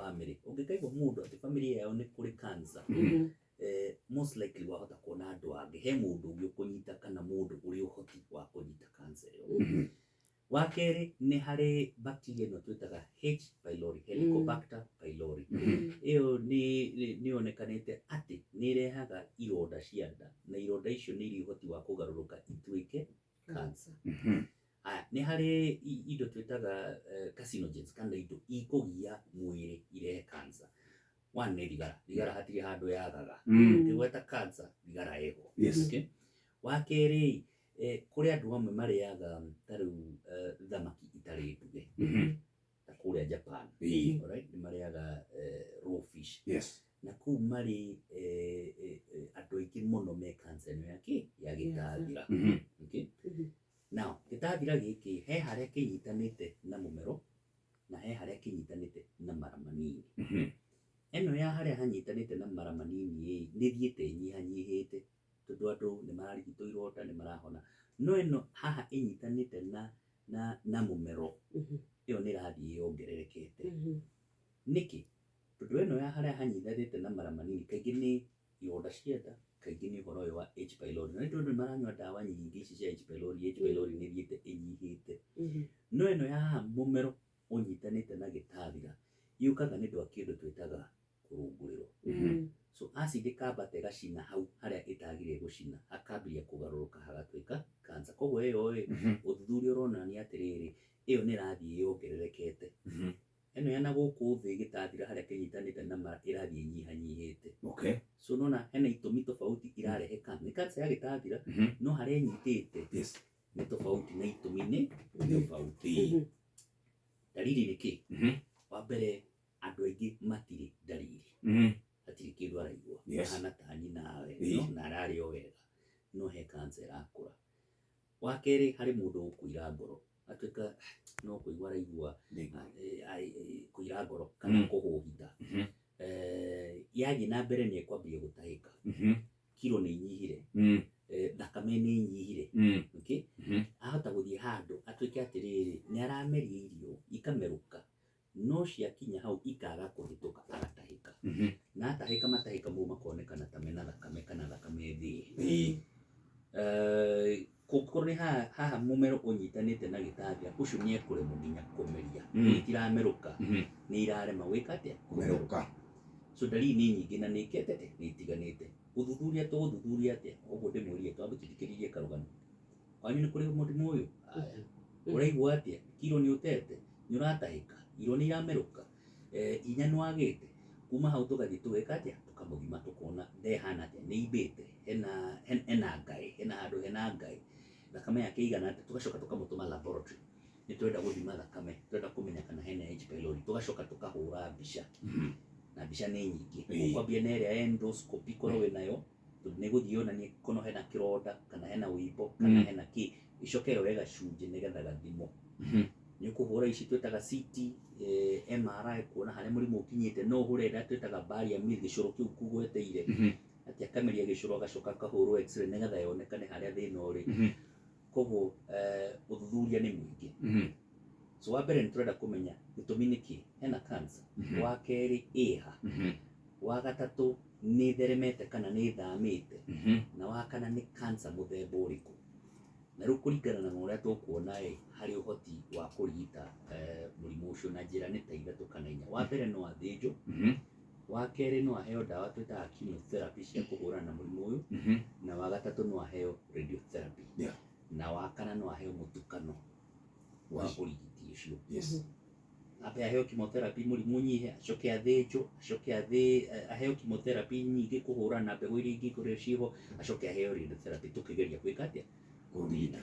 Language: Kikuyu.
Family, ũngĩkaigua mũndũ atĩ family yao nĩ kũrĩ cancer, most likely wahota kuona andũ angĩ, he mũndũ ũngĩ ũkũnyita kana mũndũ ũrĩ ũhoti wa kũnyita cancer ĩyo. Wa kerĩ, nĩ harĩ bacteria ĩno twĩtaga H pylori, Helicobacter pylori. Ĩyo nĩ yonekanĩte atĩ nĩ ĩrehaga ironda cia nda, na ironda icio nĩ irĩ ũhoti wa kũgarũrũka ituĩke cancer. Aya, nĩ harĩ indo twĩtaga carcinogens kana indo ikũgia mwĩrĩ irehe cancer. One nĩ thigara. Thigara hatirĩ handũ yagaga. Ũkĩgweta cancer, thigara ĩho. Okay? Wa kerĩ, kũrĩ andũ amwe marĩaga ta rĩu thamaki itarĩ nduge, ta kũrĩa Japan. Alright? Nĩ marĩaga raw fish. Na kũu marĩ andũ aingĩ mũno me cancer ĩno ya kĩ? Ya gĩtathira. Okay? Now, gĩtathira gĩkĩ he harĩa kĩnyitanĩte na mũmero na he harĩa kĩnyitanĩte na mara manini. Ĩno ya harĩa hanyitanĩte na mara manini ĩ, nĩ ĩthiĩte ĩnyihanyihĩte tondũ andũ nĩ mararigitwo ironda, nĩ marahona. No ĩno haha ĩnyitanĩte na mũmero, ĩyo nĩ ĩrathiĩ yongererekete. Nĩkĩ? Tondũ ĩno ya harĩa hanyitanĩte na mara manini kaingĩ nĩ ironda cia nda, kaingĩ nĩ ũhoro ũyũ wa H pylori. Na nĩ tondũ nĩ maranyua ndawa nyingĩ ici cia H pylori, H pylori nĩ ĩthiĩte ĩnyihĩte. No ĩno ya haha mũmero ũnyitanĩte na gĩtathira yũkaga nĩ ũndũ wa kĩndũ twĩtaga kũrũngũrĩrwo. So acid ĩkambata ĩgacina hau harĩa ĩtagĩrĩire gũcina, hakambĩrĩria kũgarũrũka hagatuĩka cancer. Koguo ĩyo ĩ, ũthuthuria ũronania atĩrĩrĩ, ĩyo nĩ ĩrathiĩ yongererekete. Ĩno ya na gũkũ thĩ gĩtathira harĩa kĩnyitanĩte na mara ĩrathiĩ ĩnyihanyihĩte. So nona hena itũmi tofauti irarehe cancer. Nĩ cancer ya gĩtathira, no harĩa ĩnyitĩte nĩ tofauti na itũmi nĩ tofauti. Dalili nĩ kĩ? Wa mbere, andũ aingĩ matirĩ dalili. Hatirĩ kĩndũ araigua. Ahana ta nyina we, no, na ararĩa o wega. No he cancer ĩrakũra. Wa kerĩ, harĩ mũndũ ũkũira ngoro. Atuĩka no kũigua araigua kũira ngoro kana kũhũhita. Yathiĩ na mbere nĩ ekwambia gũtahĩka. Kiro nĩ inyihire. Thakame nĩ inyihire. Okay? Ahota gũthiĩ handũ atuĩke atĩrĩrĩ, nĩ arameria irio ikamerũka, no ciakinya hau ikaga kũhĩtũka, agatahĩka. Na atahĩka, matahĩka mau makonekana ta mena thakame kana thakame thĩĩ. Kũngĩkorwo nĩ haha mũmero ũnyitanĩte na gĩtathia, ũcio nĩ ekũremwo nginya kũmeria. Itiramerũka, nĩ irarema gwĩka atĩa? Kũmerũka. So dalili nĩ nyingĩ na nĩ iketete, nĩ itiganĩte. Gũthuthuria tũgũthuthuria atĩa? Ũguo ndĩmwĩrire twambe tũthikĩrĩrie karũgano. Kwanyu nĩ kũrĩ mũrimũ ũyũ? Aya. Ũraigua atĩa? Kiro nĩ ũtete? Nĩ ũratahĩka? Irio nĩ iramerũka? Hinya nĩ wagĩte? Kuma hau tũgathiĩ tũgeka atĩa? Tũkamũthima tũkona ndehana atĩa? Nĩ imbĩte? Hena ngaĩ? Hena handũ hena ngaĩ? Thakame yake ĩigana atĩa? Tũgacoka tũkamũtũma laboratory. Nĩ twenda gũthima thakame, twenda kũmenya kana hena H pylori. Tũgacoka tũkahũra mbica. Na mbica nĩ nyingĩ. Ũkwambia na ĩrĩa endoscopy korwo wĩnayo, tondũ nĩ ĩgũthiĩ yonanie kono hena kĩronda, kana hena wĩimbo, kana hena kĩ. Ĩcoke yoe gacunjĩ nĩgetha gathimwo. Nĩ ũkũhũra ici twĩtaga CT, MRI kuona harĩa mũrimũ ũkinyĩte. No ũhũre ĩrĩa twĩtaga barium meal, gĩcũrũ kĩu kũgweteire. Atĩ akameria gĩcũrũ agacoka akahũrwo x-ray nĩgetha yonekane harĩa thĩna ũrĩ. Koguo ũthuthuria nĩ mũingĩ. So wa mbere nĩ tũrenda kũmenya gĩtũmi nĩ kĩ, hena cancer. Wa kerĩ ĩha. Wa gatatũ nĩ ĩtheremete kana nĩ ĩthamĩte. Na wa kana nĩ cancer mũthemba ũrĩkũ. Na rĩu kũringana na ũrĩa tũkuona ĩ, harĩ ũhoti wa kũrigita mũrimũ ũcio na njĩra nĩ ta ithatũ kana inya. Wa mbere no athĩnjwo. Wa kerĩ no aheo ndawa twĩtaga chemotherapy cia kũhũrana na mũrimũ ũyũ. Na wa gatatũ no aheo radiotherapy. Na wa kana no aheo mũtukano wa ũrigiti ũcio. Ambe aheo chemotherapy mũrimũ ũnyihe, acoke athĩnjwo, acoke aheo chemotherapy nyingĩ kũhũrana na mbegũ iria ingĩkorwo ciĩho, acoke aheo radiotherapy tũkĩgeria gwĩka atĩa? Kũrigita.